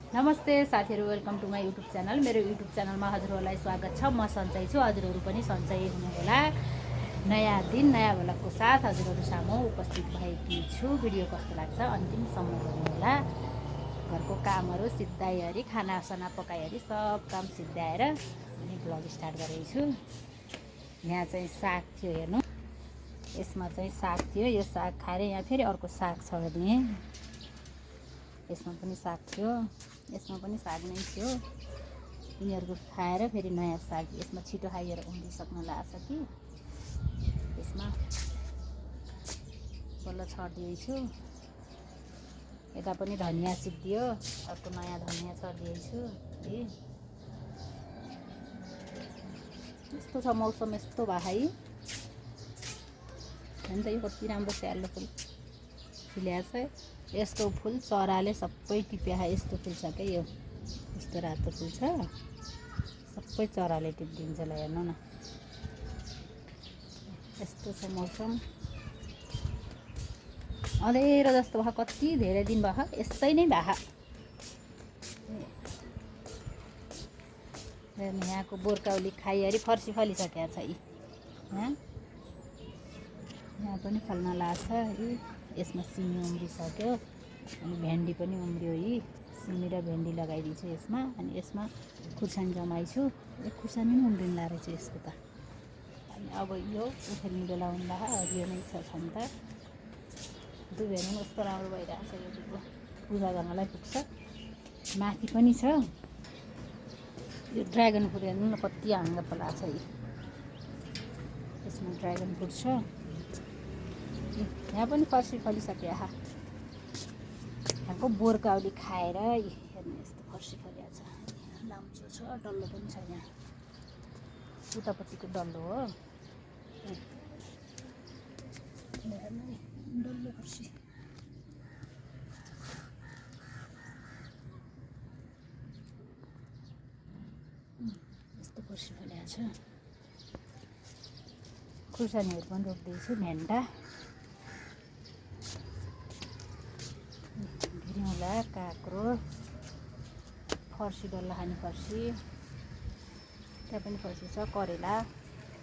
नमस्ते साथीहरु, welcome to my YouTube channel. मेरो युट्युब च्यानलमा हजुरहरूलाई स्वागत छ। म सन्चै छु, हजुरहरू पनि सन्चै हुनुहोला। नयाँ दिन नयाँ भ्लगको साथ हजुरहरू सामु उपस्थित भएकी छु। भिडियो कस्तो लाग्छ अन्तिमसम्म हेर्नुहोला। घरको कामहरू सिद्धाइहरी, खानासाना पकाइहरी सब काम सिद्धाएर अनि भ्लग स्टार्ट गरेको छु। यहाँ चाहिँ साग थियो, हेर्नु। यसमा चाहिँ साग थियो, यो साग खाएर यहाँ फेरि अर्को साग छरिदिएँ। यसमा पनि साग थियो, यसमा पनि साग नै थियो। यिनीहरूको खाएर फेरि नयाँ साग यसमा छिटो खाइएर उम्रिसक्न लाग्छ कि यसमा बल्ल छरिदिएछु। यता पनि धनियाँ सिद्धियो, अर्को नयाँ धनियाँ छरिदिएछु। यस्तो छ मौसम, यस्तो भाइ हेर्नु त, यो कति राम्रो स्यालो फुल फुलेको छ। यस्तो फुल चराले सबै टिप्या, यस्तो फुल छ क्या यो। यस्तो रातो फुल छ, सबै चराले टिपिदिन्छ। ल हेर्नु न, यस्तो छ मौसम। अँधेरो जस्तो भयो, कति धेरै दिन भयो यस्तै नै भयो। यहाँको बोर्काउली खाइहरी फर्सी फलिसकेको छ। यहाँ पनि फल्न लाग्छ। यसमा सिमी उम्रिसक्यो, अनि भेन्डी पनि उम्रियो। सिमी र भेन्डी लगाइदिन्छु यसमा। अनि यसमा खुर्सानी जमाइछु। खुर्सानी पनि उम्रिन रहेछ यसको त। अनि अब यो उखेल्ने बेला हुँदा हरियो नै छ नि त। दुबो हेर्नु कस्तो राम्रो भइरहेको छ। यो दुबो पूजा गर्नलाई पुग्छ। माथि पनि छ यो ड्रागन फ्रुट, हेर्नु न कति हाँगा पलाएको छ। यसमा ड्रागन फ्रुट छ। यहाँ पनि फर्सी फलिसक्यो। यहाँको बोर्काउली खाएर हेर्नु यस्तो फर्सी फलिएको छ। लाम्चो छ, डल्लो पनि छ। यहाँ उतापट्टिको डल्लो हो, डल्लो फर्सी। यस्तो फर्सी फलिएको छ। खुर्सानीहरू पनि रोप्दैछु, भेन्डा, घिउला, काँक्रो, फर्सी, डल्ला खाने फर्सी, त्यहाँ पनि फर्सी छ, करेला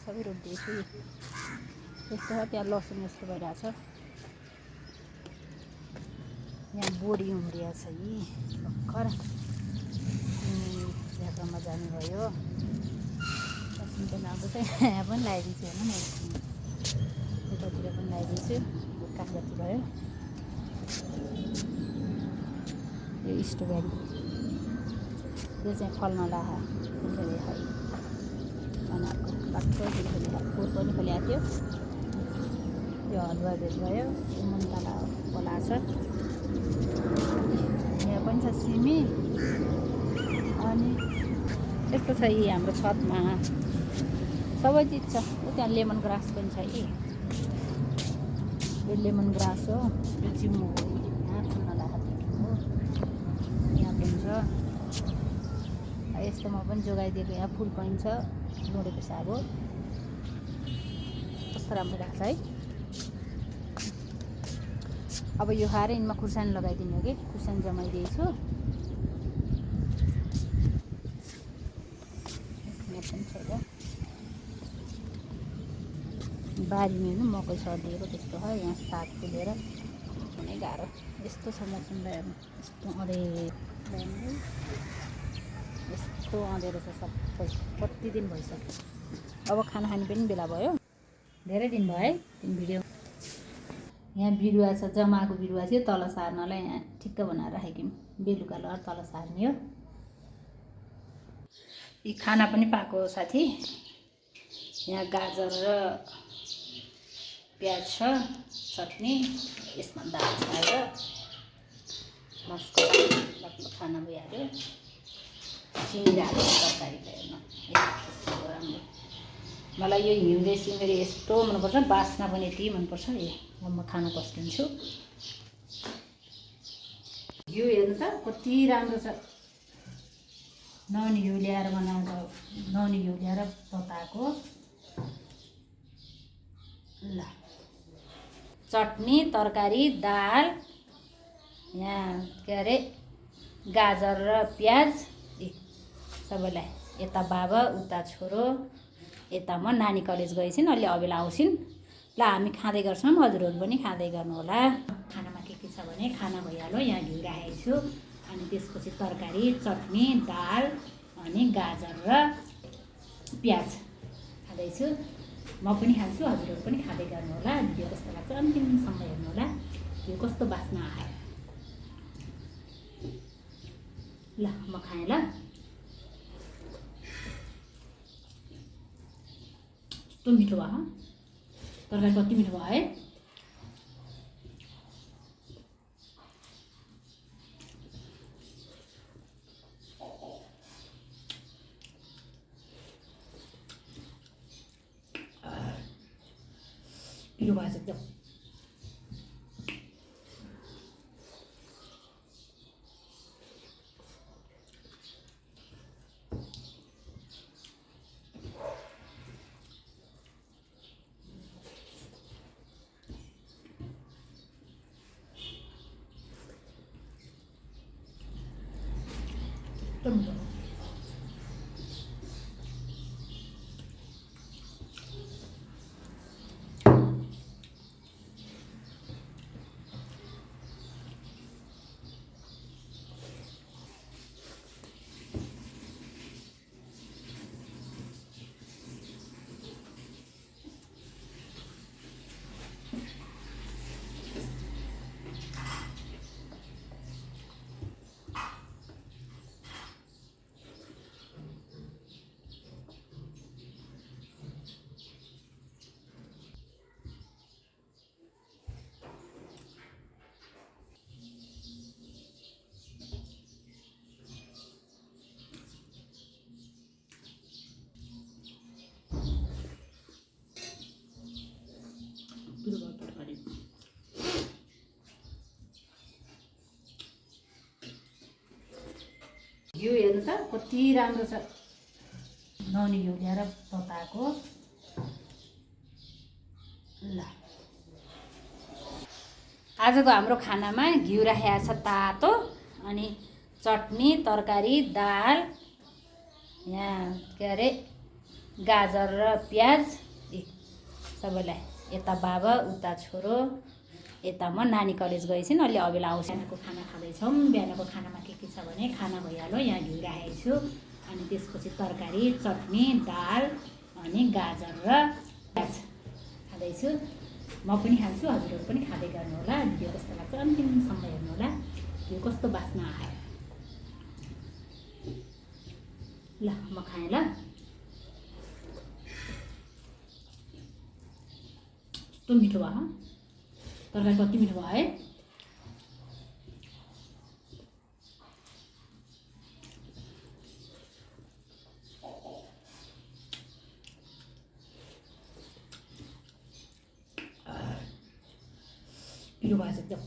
सबै रोप्दैछु। यस्तो छ। त्यहाँ लसुन यस्तो भइरहेको छ। यहाँ बोडी उम्रिएको छ। भर्खर जग्गामा जानुभयो। लसुनको नाउँको चाहिँ यहाँ पनि लगाइदिन्छु। हेर्नु न, यतातिर पनि लगाइदिन्छु। काठ जति भयो। यो स्ट्रबेरी, यो चाहिँ फल्न लाग्यो। फुलफुले खाइ अनारको बाक्लो फुलफुले फुल पनि फलेको थियो। यो हलुवा भेज भयो। यो मुन्टाला पलाएको छ। यहाँ पनि छ सिमी। अनि यस्तो छ हाम्रो छतमा सबै चिज छ। त्यहाँ लेमन ग्रास पनि छ। यो लेमन ग्रास हो, यो जिम्मु हो। यहाँ फुल्न लागेको हो, यहाँ पनि छ। यस्तोमा पनि जोगाइदिएको। यहाँ फुल पनि छ, लोडेको साग हो। कस्तो राम्रो लाग्छ है। अब यो खाएर यिनमा खुर्सानी लगाइदिनु हो कि खुर्सानी जमाइदिएछु। यहाँ पनि छ। बारीमा हेर्नु मकै छरिदिएको त्यस्तो है। यहाँ साग फुलेर हुनै गाह्रो। यस्तो छ मौसमलाई हेर्नु, यस्तो अँधेरो, यस्तो अँधेरो छ सबै। कति दिन भइसक्यो। अब खाना खाने पनि बेला भयो। धेरै दिन भयो है भिडियो। यहाँ बिरुवा छ, जमाएको बिरुवा थियो तल सार्नलाई। यहाँ ठिक्क बनाएर राखेको बेलुका ल तल सार्ने हो। यी खाना पनि पाएको साथी। यहाँ गाजर र प्याज छ, चटनी। यसमा दाल खाएर मस्को बाक्लो खाना भइहाल्यो। सिमी हालेर तरकारी हेर्नु राम्रो। मलाई यो हिउँदे सिमी यस्तो मनपर्छ, बास्ना पनि यति मनपर्छ। अब म खाना पस्किन्छु। घिउ हेर्नु त कति राम्रो छ। नहुने घिउ ल्याएर बनाउँछ, नहुने घिउ ल्याएर तताएको। ल चटनी, तरकारी, दाल, यहाँ के अरे गाजर र प्याज सबैलाई यता बाबा उता छोरो यता म नानी कलेज गएछिन् अलि अबेला आउँछिन् ल हामी खाँदै गर्छौँ हजुरहरू पनि खाँदै गर्नु होला खानामा के छ भने खाना भइहाल्यो यहाँ घिउ राखेको छु अनि त्यसपछि तरकारी चटनी दाल अनि गाजर र प्याज खाँदैछु म पनि खान्छु हजुरहरू पनि खाँदै गर्नु होला भिडियो कस्तो लाग्छ अन्तिमसम्म हेर्नु होला यो कस्तो बास्ना आयो ल म खाएँ ल कस्तो मिठो भयो तरकारी कति मिठो भयो है पिरो भएछ एकदम एकदम मिठो पिरो भयो तरकारी घिउ हेर्नु त कति राम्रो छ नुहाउने घिउ ल्याएर तताएको ल आजको हाम्रो खानामा घिउ राखेको छ तातो अनि चटनी तरकारी दाल यहाँ के अरे गाजर र प्याज सबैलाई यता बाबा उता छोरो यता म नानी कलेज गएछिन् अलि अबेला आउँछ बिहानको खाना खाँदैछौँ बिहानको खानामा के छ भने खाना भइहाल्यो यहाँ घिउ राखेको छु अनि त्यसपछि तरकारी चटनी दाल अनि गाजर र प्याज खाँदैछु म पनि खान्छु हजुरहरू पनि खाँदै गर्नु होला भिडियो कस्तो लाग्छ अन्तिमसम्म हेर्नु होला यो कस्तो बास्ना आयो ल म खाएँ ल कस्तो मिठो भयो तरकारी कति मिठो भयो है पिरो भएछ एकदम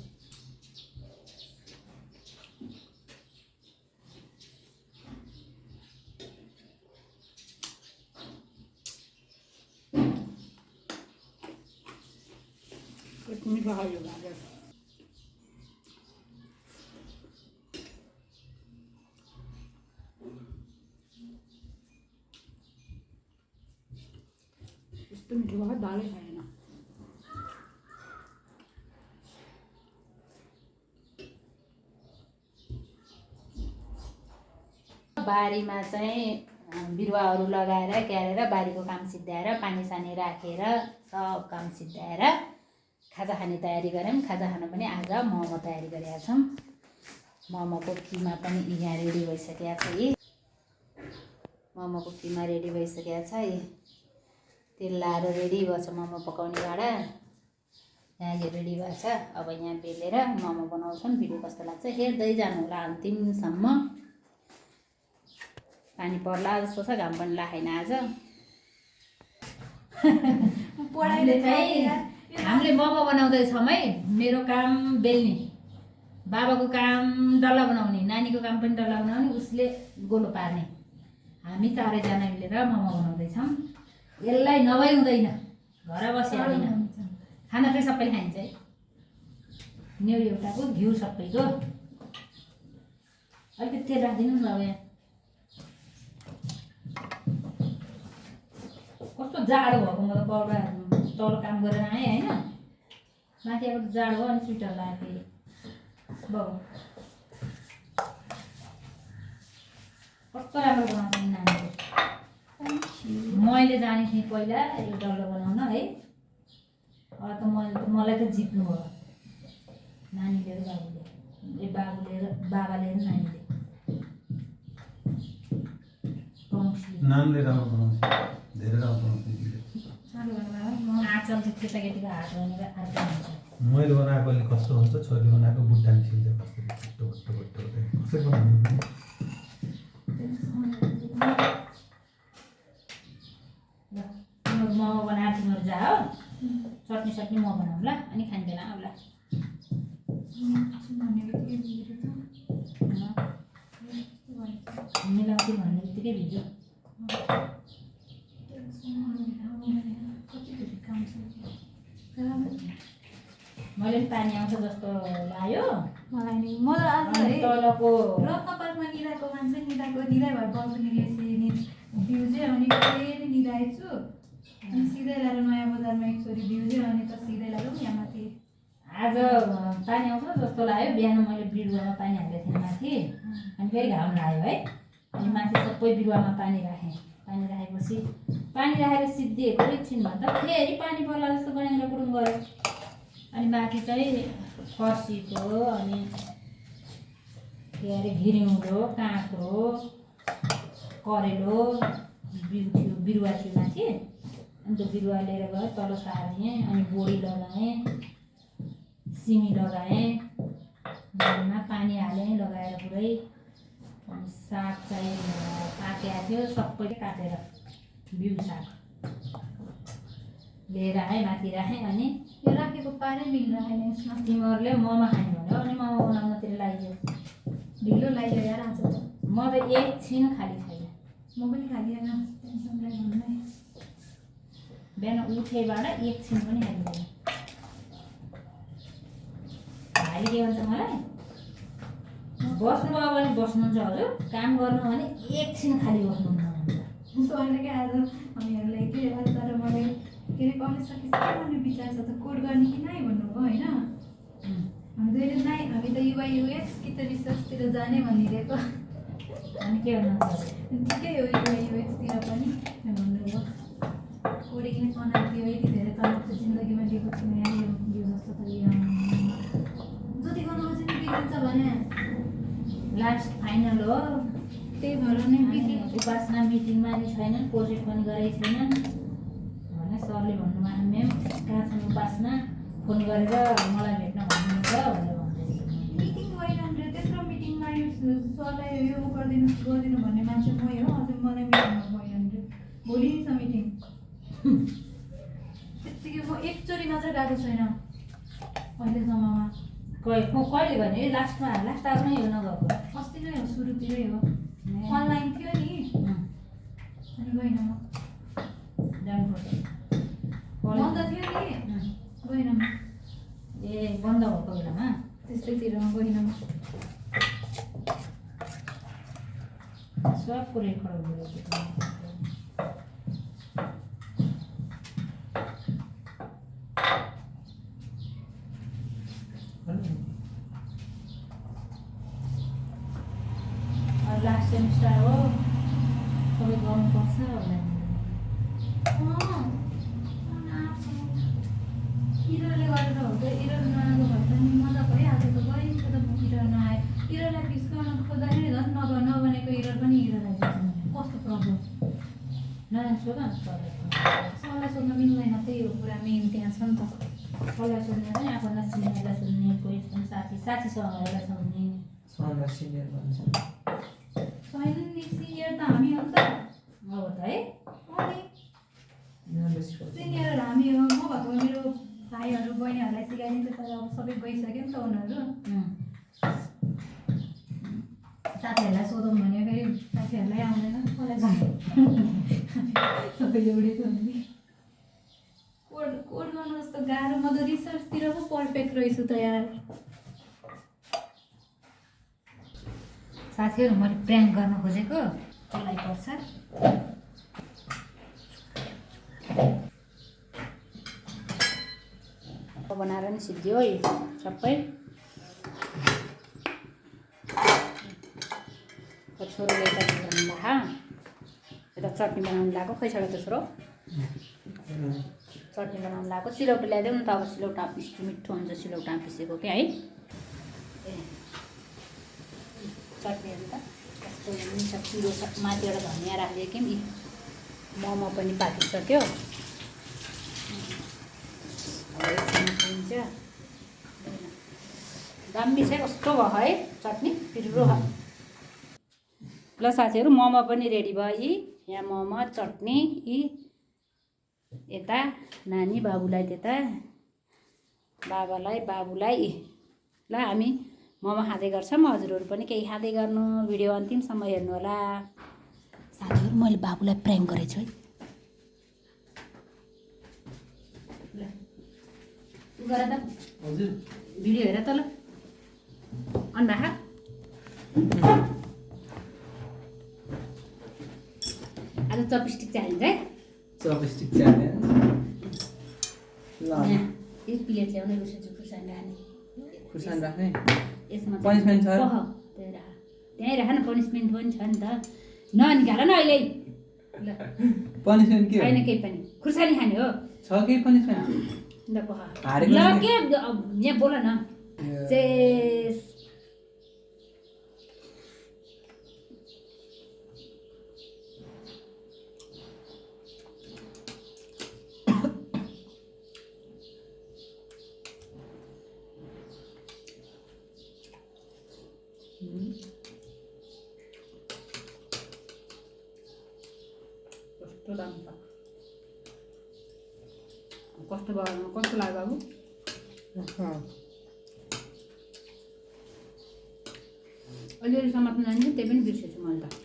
मिठो खायो गाजर यस्तो मिठो भयो दालै खाएन बारीमा चाहिँ बिरुवाहरू लगाएर क्यारेर बारीको काम सिद्ध्याएर पानी सानी राखेर सब काम सिद्ध्याएर खाजा खाने तयारी गऱ्यौँ खाजा खान पनि आज मोमो तयारी गरेका छौँ मोमोको किमा पनि यहाँ रेडी भइसकेको छ यी मोमोको किमा रेडी भइसकेको छ यी तेल लाएर रेडी भएछ मोमो पकाउने भाँडा यहाँ यो रेडी भएको छ अब यहाँ बेलेर मोमो बनाउँछौँ भिडियो कस्तो लाग्छ हेर्दै जानु होला अन्तिमसम्म पानी पर्ला जस्तो छ घाम पनि लागेन आज हामीले मोमो बनाउँदैछौँ है मेरो काम बेल्ने बाबाको काम डल्ला बनाउने नानीको काम पनि डल्ला बनाउने उसले गोलो पार्ने हामी चारैजना मिलेर मोमो बनाउँदैछौँ यसलाई नभई हुँदैन घर बसिहाल्दैन खाना चाहिँ सबैले खाइन्छ है न्यु एउटाको घिउ सबैको अलिकति तेल राखिदिनु न अब यहाँ कस्तो जाडो भएको म त पौडा तल काम गरेर आएँ होइन माथि अब जाडो भयो अनि स्वेटर लगाएँ फेरि बाउ कस्तो राम्रो बनाउँछ नि नानीले मैले जाने थिएँ पहिला यो डल्लो बनाउन है अब त मलाई त जित्नु भयो नानीले र बाबुले बाबाले र नानीले नानीले राम्रो बनाउँछ धेरै राम्रो बनाउँछ आँचल चाहिँ केटाकेटीको हात भनेर अर्कै हुन्छ मैले बनाएको अहिले कस्तो हुन्छ छोरी बनाएको बुट्टा निस्किन्छ कस्तो भट्टो भट्टो भट्टो कसरी बनाउनु मोमो बनाएर तिमीहरू जा हो चटनी सट्नी म बनाऊँ ल अनि खाने बेला आउला मिलाउँछु भन्ने बित्तिकै भिज्यो मैले पनि पानी आउँछ जस्तो लाग्यो मलाई नि म त आज है तलको रत्न पार्कमा निदाएको मान्छे निदाइ भएर बल्कुनीले बिउ चाहिँ अनि फेरि निदाएछु अनि सिधै ल्याएर नयाँ बजारमा एक छोरी बिउ चाहिँ अनि त सिधै ल्याएर यहाँ माथि आज पानी आउँछ जस्तो लाग्यो बिहान मैले बिरुवामा पानी हालेको थिएँ माथि अनि फेरि घाम लाग्यो है अनि माथि सबै बिरुवामा पानी राखेँ पानी राखेपछि पानी राखेर सिद्धिएको एकछिन भन्दा फेरि पानी पर्ला जस्तो गनेर कुरुम गऱ्यो अनि माथि चाहिँ फर्सीको अनि के अरे घिरिउँलो काँक्रो करेलो बिउ थियो बिरुवा थियो माथि अनि त्यो बिरुवा लिएर गएर तल सारेँ अनि बोडी लगाएँ सिमी लगाएँ बोडीमा पानी हालेँ लगाएर पुरै अनि साग चाहिँ पाकेको थियो सबैले काटेर बिउ साग लिएर आएँ माथि राखेँ अनि यो राखेको पारै मिलिरहेन यसमा तिमीहरूले मोमो खाने भन्यो अनि मोमो बनाउनतिर लाग्यो ढिलो लाग्यो यार आज त म त एकछिन खाली छैन म पनि खालिएन टेन्सनलाई भन्नै बिहान उठेबाट एकछिन पनि खाली छैन भाइले के भन्छ मलाई बस्नुभयो भने बस्नुहुन्छ हजुर काम गर्नु भने एकछिन खाली बस्नुहुन्न भन्छ सोहरले आज हामीहरूलाई के अरे तर मलाई के अरे कलेज सकेपछि के गर्ने विचार छ त कोड गर्ने कि नै भन्नुभयो होइन हामी दुईले नै हामी त युवा युएक्स कि त रिसर्चतिर जाने भनिदिएको अनि के गर्नु ठिकै हो युवा युएक्सतिर पनि भन्नुभयो कोडिङ नै तनाव थियो यति धेरै तनाव त जिन्दगीमा दिएको छुइनँ यहाँ यो जस्तो त जति गर्नु चाहिँ बिग्रिन्छ भने लास्ट फाइनल हो त्यही भएर नै बिग्रिन्छ उपासना मिटिङमा नि छैन प्रोजेक्ट पनि गरेको छैन भने सरले भन्नुभयो म्याम कहाँ छन् उपासना फोन गरेर मलाई भेट्न भन्नुहुन्छ भनेर भन्दै मिटिङ भइरहन्छ त्यत्रो मिटिङमा यो सरलाई यो गरिदिनु भन्ने मान्छे मै हो अझै मलाई मिटिङमा भइरहन्छ भोलि छ मिटिङ त्यत्तिकै म एकचोटि मात्र गएको छैन अहिलेसम्ममा कहिले भने लास्टमा लास्ट आएको नै हो नगएको अस्ति नै हो सुरुतिरै हो अनलाइन थियो नि अनि गइनँ म जानुपर्छ बन्द थियो नि गइनँ म ए बन्द भएको बेलामा त्यस्तैतिर गइनँ म सबको रेकर्ड भइरहेको लास्ट सेमिस्टर हो सबै गर्नुपर्छ होला इरले गरेर हो त इरल नआएको भए त नि मजा भइहाल्थ्यो त गइन्छ त इरल नआयो इरललाई फिक्स गर्न खोज्दाखेरि झन् नबनेको इरल पनि इरल आइदिन्छ कस्तो प्रब्लम नराम्रो सोध सरलाई सोध्न मिल्दैन त्यही हो कुरा मेन त्यहाँ छ नि त कसलाई सोध्ने पनि आफूलाई सिनियरलाई सोध्ने कोही पनि साथीसँग यसलाई सोध्ने सिनियर भन्छ छैन नि सिनियर त हामी हो नि त हो त है सिनियर हामी हो म भएको मेरो भाइहरू बहिनीहरूलाई सिकाइदिन्छ तर अब सबै गइसक्यो नि त उनीहरू साथीहरूलाई सोधौँ भने फेरि साथीहरूलाई आउँदैन कसलाई सबै एउटै छ भने कोड गर्नु जस्तो गाह्रो म त रिसर्चतिर पो पर्फेक्ट रहेछु त यार साथीहरू मैले प्र्याङ्क गर्न खोजेको त्यसलाई पर्छ बनाएर नि सिद्धियो है सबै छोरोले यता बनाउनु ला यता चटनी बनाउनु लगाएको खै छोरा त छोरो चटनी बनाउनु लगाएको सिलौटो ल्याइदेऊ न त अब सिलौटा पिस्छु मिठो हुन्छ सिलौटामा पिसेको क्या है ए चटनीहरू त कस्तो हुन्छ पिरो माथिबाट धनियाँ राखिदियो कि मोमो पनि पाकिसक्यो हुन्छ दामी चाहिँ कस्तो भयो है चटनी पिरो ल साथीहरू मोमो पनि रेडी भयो यी यहाँ मोमो चटनी यी यता नानी बाबुलाई त्यता बाबुलाई ल हामी मोमो खाँदै गर्छौँ हजुरहरू पनि केही खाँदै गर्नु भिडियो अन्तिमसम्म हेर्नु होला साथीहरू मैले बाबुलाई प्र्याङ्क गरेको छु है ल गर त हजुर भिडियो हेर त ल अन्डा खा आज चपस्टिक चाहिन्छ है चपस्टिक च्यालेन्ज ल एक प्लेट ल्याउने रुसेछु खुर्सानी राख्ने खुर्सानी राख्ने यसमा पनिसमेन्ट छ त्यहीँ राख न पनिसमेन्ट पनि छ नि त ननिकाल न अहिले ल पनिसमेन्ट के हो छैन केही पनि खुर्सानी खाने हो छ केही पनिसमेन्ट ल पख हारेको ल छैन। के यहाँ बोल न चेस कस्तो दामी छ कस्तो भयो कस्तो लाग्यो बाबु अलिअलि समात्नु जान्छु त्यही पनि बिर्सेछु मैले त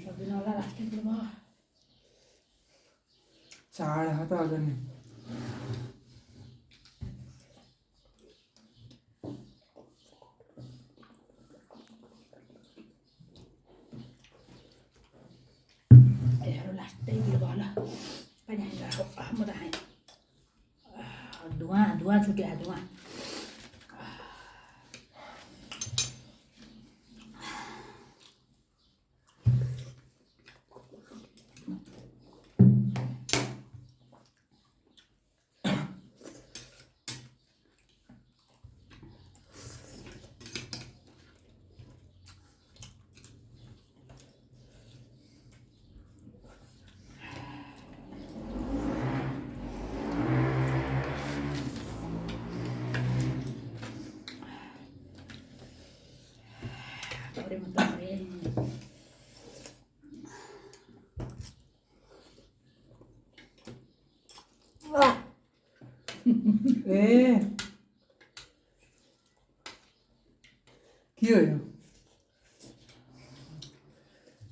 सक्दिनँ होला लास्टै कुरो भयो चाड हात गर्ने त्यहाँबाट लास्टै कुरो भयो होला पानी हालिरहेको म त खाएँ धुवा छुट्यो धुवा अरे मतलब ए के हो यो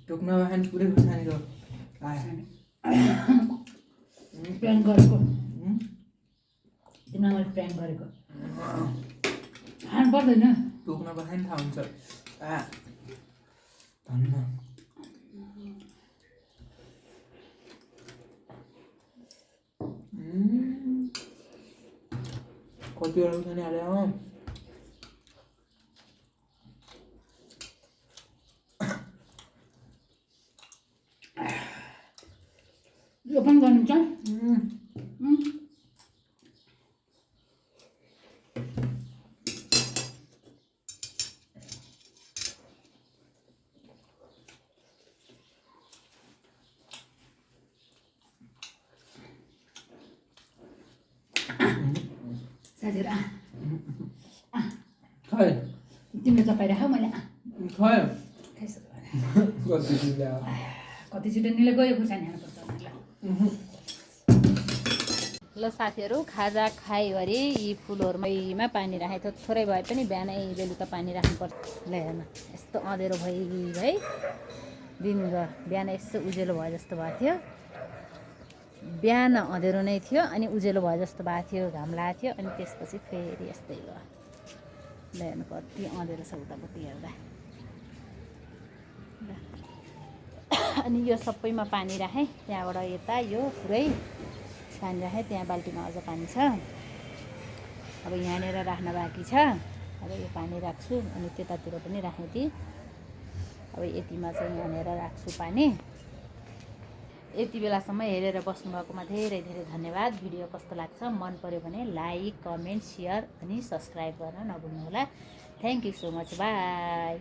टोक्नमा खाने पुरै खुर्सानीको आयो प्र्याङ्क गरेको तिमीलाई मैले प्र्याङ्क गरेको खानु पर्दैन टोक्न बसाइ नि थाहा हुन्छ धन्न कतिवटा खुर्सानी हाल्यो यो पनि गर्नुहुन्छ खाइदिएर खै तिमीले चपाइराख मैले खै खाइसक्यो कति चिल्ला कति छिटो निले गयो खुर्सानी हाल्नुपर्छ उनीहरूलाई ल साथीहरू खाजा खाइवरी यी फुलहरूमा पानी राखेको थियो थोरै भए पनि बिहानै बेलुका पानी राख्नुपर्छ ल हेर्न यस्तो अँधेरो भयो है दिन बिहान यस्तो उज्यालो भयो जस्तो भएको थियो बिहान अँधेरो नै थियो अनि उज्यालो भयो जस्तो भएको थियो घाम लागेको थियो अनि त्यसपछि फेरि यस्तै भयो ल हेर्नु कति अँधेरो छ उतापट्टि हेर्दा अनि यो सबैमा पानी राखेँ त्यहाँबाट यता यो पुरै पानी राखेँ त्यहाँ बाल्टीमा अझ पानी छ अब यहाँनिर राख्न बाँकी छ अब यो पानी राख्छु अनि त्यतातिर पनि राखेँ ती अब यतिमा चाहिँ यहाँनिर राख्छु पानी यति बेलासम्म हेरेर बस्नुभएकोमा धेरै धेरै धन्यवाद भिडियो कस्तो लाग्छ मन पर्यो भने लाइक कमेन्ट सेयर अनि सब्सक्राइब गर्न नभुल्नुहोला thank you so much by